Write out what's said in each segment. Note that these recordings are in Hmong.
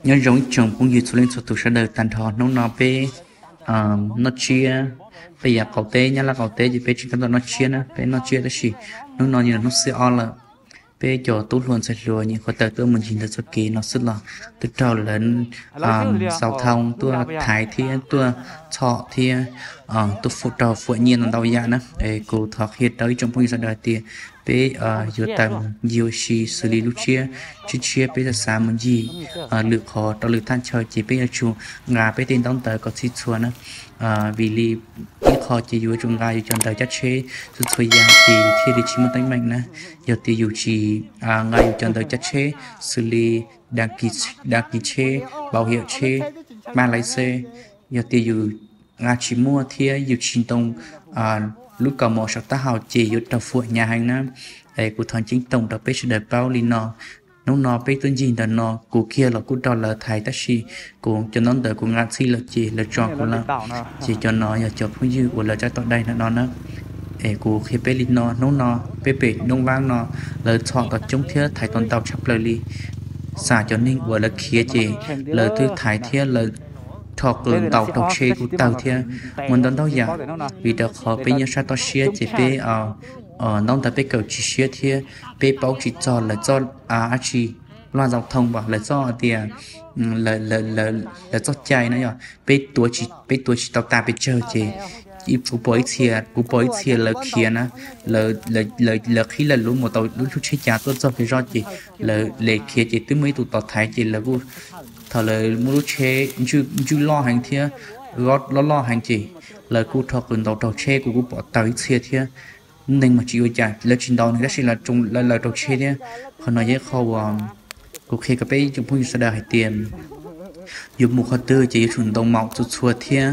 Nyob zoo ib tsoom phooj ywg txhua leej txhua tus sawv daws, tag nrho hnub no peb noj tsiab, peb yav qaum teb, Nyab Laj qaum teb ces peb tseem tab tom noj tsiab na, peb noj tsiab tab sis hnub no yog hnub xiab ob lawm. Peb cov tub hluas ntxhais hluas nyuam qhuav tawm tuaj mus ncig ntawm txoj kev no xwb los twb raug lawv xauv thoo tuaj thaiv thiab tuaj txhom thiab tuaj fuam, raug fuam nyiaj ntau ntau yam na. Es kuv thov qhia rau ib tsoom phooj ywg sawv daws hais tias peb yuav tawm mus ncig ua si xws li lub tsiab tshiab tshiab, peb xav xav mus ncig lwm qhov rau lwm thaj chaw ces peb yuav tsum nqa peb tej ntaub ntawv kom txhij txhua na. Vim li ib qho ces yus yuav tsum nqa yus cov ntawv cab tsheb txhua txhua yam ces yus thiaj li tsis muaj teeb meem na. Yog tias yus tsis nqa yus cov ntawv cab tsheb xws li đăng ký tsheb, bảo hiểm tsheb, ba lais xe, yog tias yus nqa tsis muaj thiab yus tsis ntoo lub kaus mom saum taub hau ces yuav raug fuam hnyav heev na. Es kuv thov ceeb toom rau peb sawv daws paub li no. Hnub no peb tuaj ncig ntawm no kuv kiag los kuj raug lawv thaiv tab sis kuv cov ntaub ntawv kuv nqa txhij lawm ces lawv tso kuv lawm. Ces cov no yog cov phooj ywg uas lawv tab tom dai ntawm no na. Es kuv qhia peb li no, hnub no peb pem Doob Vab no lawv txhom tau coob thiab thaiv tau ntau tshaj plaws li. Xam cov neeg uas lawv khiav ces lawv twb thaiv thiab lawv rho qws ntaus raug tsheb kuj tawg thiab muaj ntau ntau yam. Vim rau qhov peb nyob sab toj siab ces peb ntaub ntawv peb kawm tsis siab thiab peb paub tsis txog lawv txoj dab tsi, loa giao thông as lawv txoj tias lawv txoj cai na yog peb tuav tsis tau tas pes tsawg ces kuv pom ib txhia, kuv pom ib txhia lawv khiav na, lawv qhib lawv lub mus tau lub tsheb cav tuaj txog kev zog ces lawv le khiav ces twb muaj ib tug tos thaiv ces lawv kuj, thaum lawv muaj lub tsheb ntswj loj heev thiab loj loj heev ces lawv kuj rho qws ntaus raug tsheb, kuv kuj pom tawg ib txhia thiab. Neeg mas tsis ua cas, lawv tsis ntaus neeg tab sis lawv raug tsheb thiab. Qhov no yog ib qho uas kuv qhia kom peb ib tsoom phooj ywg sawv daws hais tias yuav mus qhov twg ces yuav tsum ntoo maum txhua txhua thiab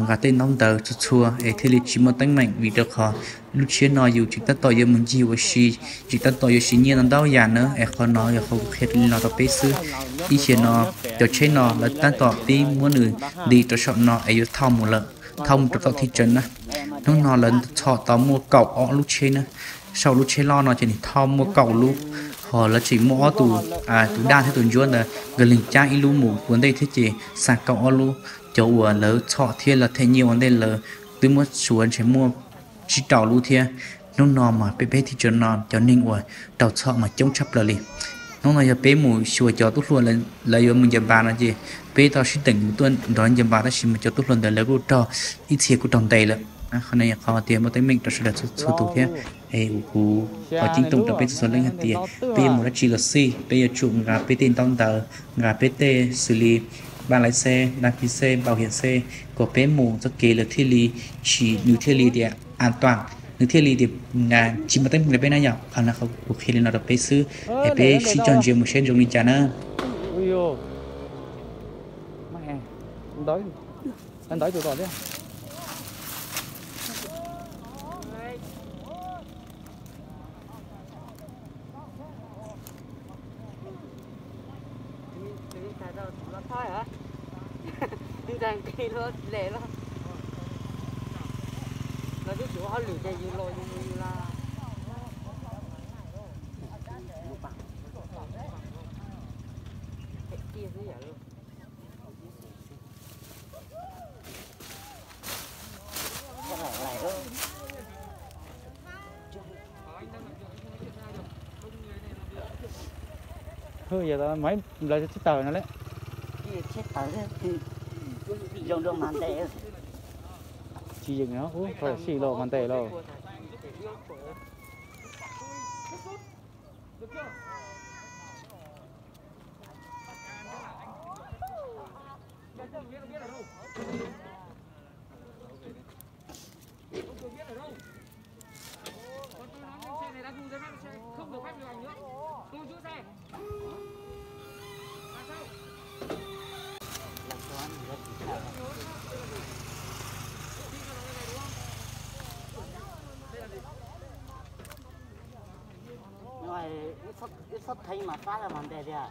nqa tej ntaub ntawv txhua txhua es thiaj li tsis muaj teeb meem vim rau qhov lub tsiab no yus tseem tab tom yuav mus ncig ua si, tseem tab tom yuav siv nyiaj ntau ntau yam na. Es qhov no yog qhov kuv qhia li no rau peb xwb. Ib xyem no cov tsheb no lawv tab tom pib muab nws ntim rau saum no es yuav thauj mus lawm, thauj mus rau tom thij tsev na. Hnub no lawv txhom tau muaj kaum ob lub tsheb na, saum lub tsheb loj no ces nws thauj muaj kaum lub, ho lawv tseem muaj ob tug, tus daj thiab tus ntsuab ntawd nkawd leeg cab ib lub mus ua ntej thiab ces xa kaum ob lub. Cov uas lawv txhom thiab lawv them nyiaj ua ntej lawv twb muab suav ntshe muaj tsib rau lub thiab. Hnub no mas peb peb thij tsev no cov neeg uas raug txhom mas coob tshaj plaws li. Hnub no yog peb mus xyuas cov tub hluas lawv yuav mus Nca Npas no ces peb tau sib teem mus tuaj nrog Nca Npas tab sis mas cov tub hluas ntawd lawv kuj raug, ib txhia kuj raug ntes lawm. Qhov no yog qhov tias muaj teeb meem rau sawv daws txhua tus thiab. Es kuv thov ceeb toom rau peb txhua txhua leej hais tias peb yuav mus dab tsi los xij peb yuav tsum nqa peb tej ntaub ntawv, nqa peb tej xws li ba lais xe, đăng ký xe, bảo hiểm xe, kom peb mus txoj kev lawv thiaj li tsis, nws thiaj li tias an toàn, nws thiaj li tias tsis muaj teeb meem rau peb na yom. Qhov no kuv qhia li no rau peb xwb, es peb sib cog ntsia mus seb zoo li cas na. Ntxhais nqis luag lem los, los twb tsis ua hauj lwm ces yus los yus mus yus lawm. Phem tiag xwb yam li. Hwj, yog mas ib nplawv tsheb tawg no lawm. Tsis yeem no, ub, rau sij los mas ntes lauj. Ib txhob theej mas fab lawm mas ntes tiag.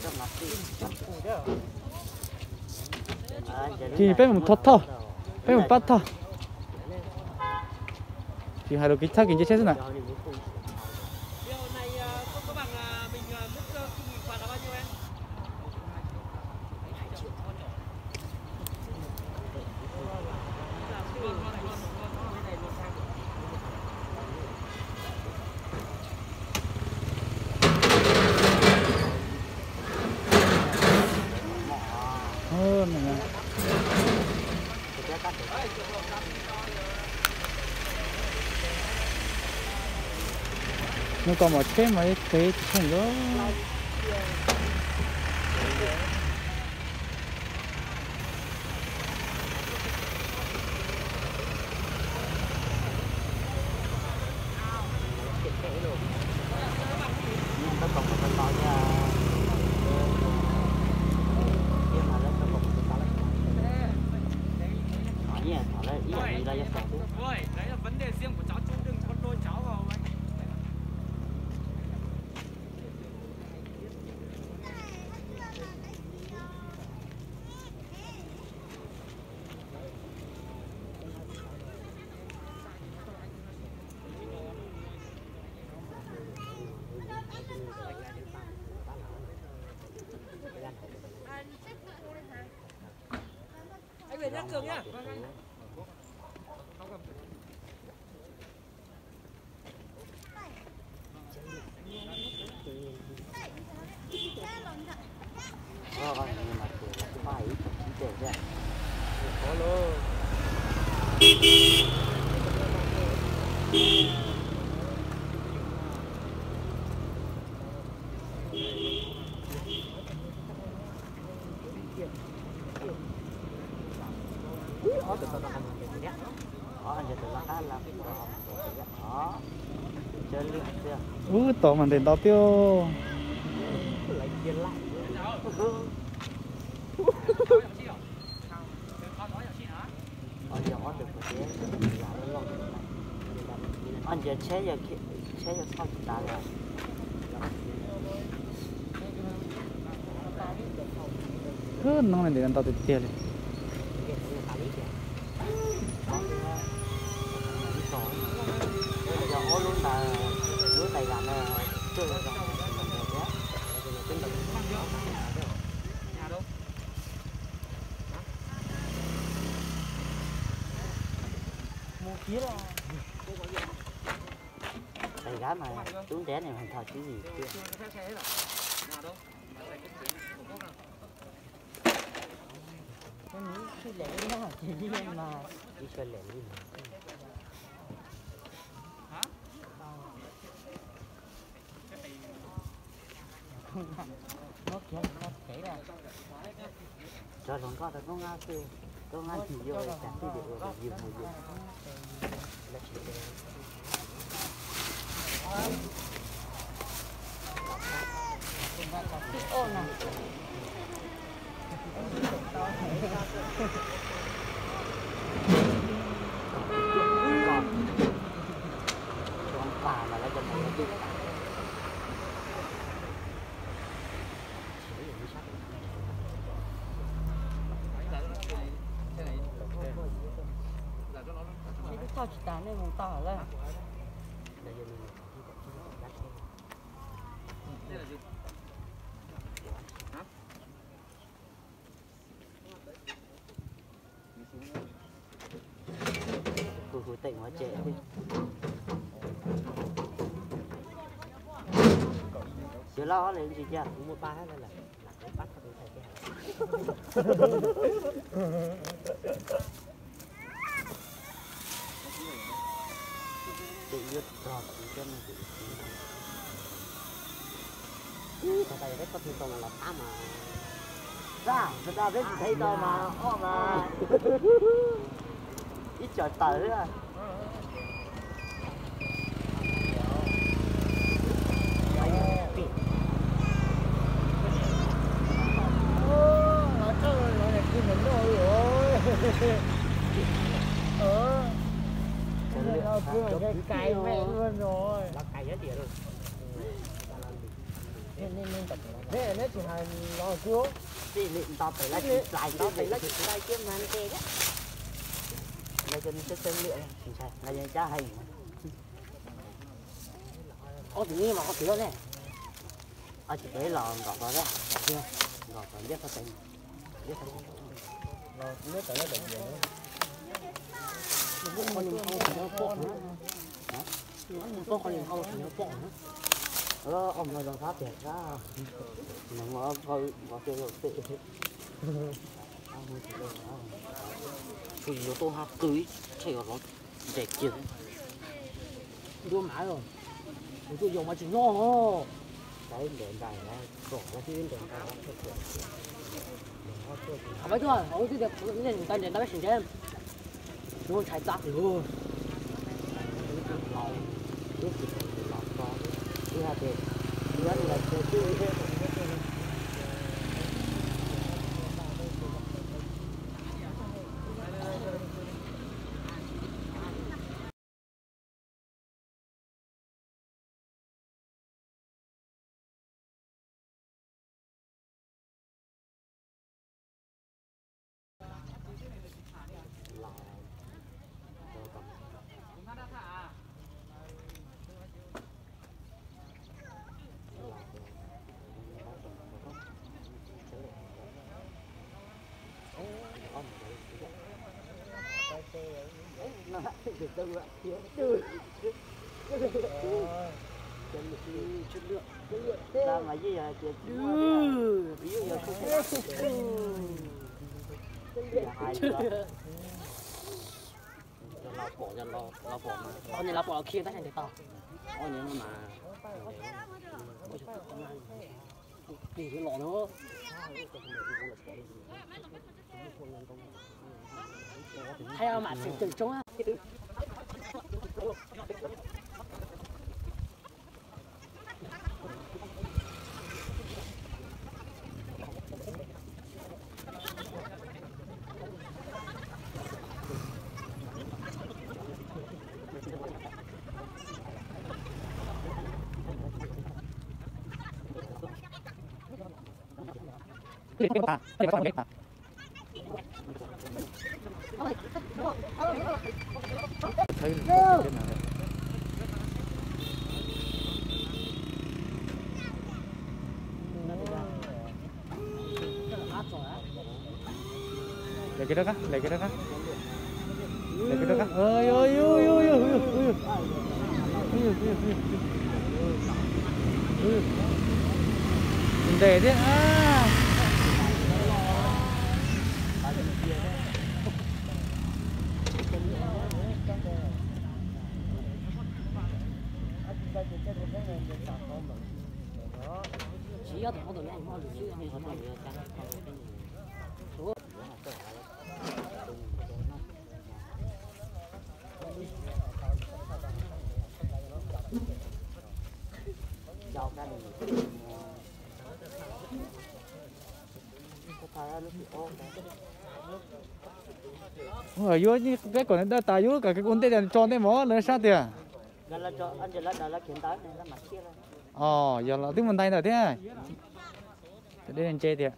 Ces peb mus thauj thauj, peb mus pab thauj. Yus hais lus kev thawj kev nce tsheb xwb na. Nws kom mom tsheb mas phem tsis tsheej os. Ub, tod mas ntes ntau thiab. Ob ncaws tsheb, tsheb yuav txhoj tsis tas li. Wb, noob no ntes ntau tiag tiag li. Tais Gab mas tub ntev ne, mas nthos tsis yim tiag. Ib sab lem li. Tso hluas nkauj rau Koob Ngab xwb, Koob Ngab ntxim yuav ua cas xwb ces ua review mus yus. Tsis tau tsis tas nej mus tau lawm. Hu hu teem ua ces. Xyov laj ob li ntsis cia kuv muaj pab hab lawm. Ces yuav txog kuv cov neeg. Txog tas yog peb txoj twg tau mas los pab mas. Txog tas peb tsis tau mas ob mas ib co taws xwb. Neb tsis hais los kuv. Txij li nto pem lawv tsis hlais, nto pem lawv tsis hlais kiag mas ntes thiab. Lawv cov neeg txeeb txeeb lwm tsis ntshai, lawv cab heev. Ob tug neb mas qhov twg ne? Tsis peb los nkaum tod, nkaum tod ntiab txog tes, ntiab txog tes. Qhov li qhov tsis nyob pom na. Qhov li qhov tsis nyob pom na. Ob mloog zoo sab tiag sab. Nws ua qhov qhov twg zoo pem. Tsis yuav tuaj hab qw ib tsam yuav los ntes kiag. Ntuj mas, kuv tuaj yos mas tsis noj. Ntes ntais, kom tib ntes ntais. Qhov peb tuaj, qhov peb tuaj, ntes ntais peb tsis ntes. Tsis muaj ntshai txaj lug. Los pom, los pom mas, ob niag los pom los khi tab sis ntes tau. Ob niag no mas, plig los no. Thaij mam tseem tseem tsoob. Lem kiag rov qab, lem kiag rov qab. Lem kiag rov qab. Ntes thiab. Yuav peb kom nws dawj tas, yuav kom kuv ua ntej tso ntej mov lawv sab tiag. Os, yog los twb mus ntais ntawm thiab. Dej ntse tiag.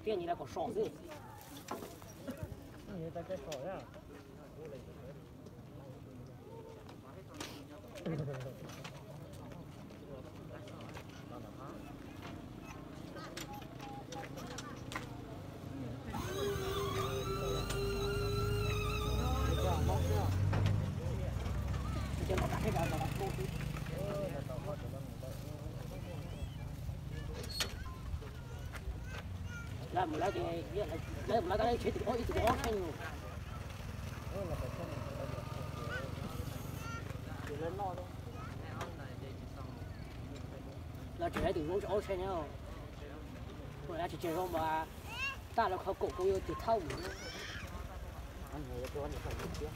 Thiab nyias lawv kom so xwb. Lawv mus lawv ces, lawv mus lawv tab lawv tsheb tus ob ib tug ob tsheb no. Lawv tseem lawv tus zoo tsis ob tsheb no. Lawv tsis tseem zoo mas tab lawv qhov kaum kuv yuav tus thauj mus. Tab sis mas lawv tseem zoo thiab.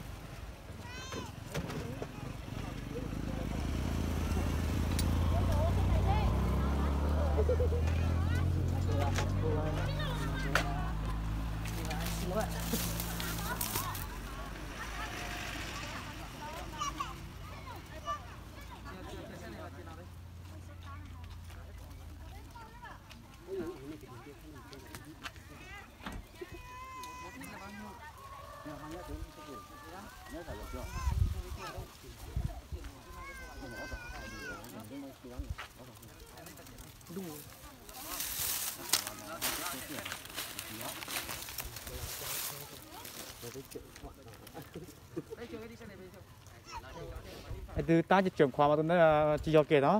Tus tab cem qhuav mas tus ntawd tsis yog kem no.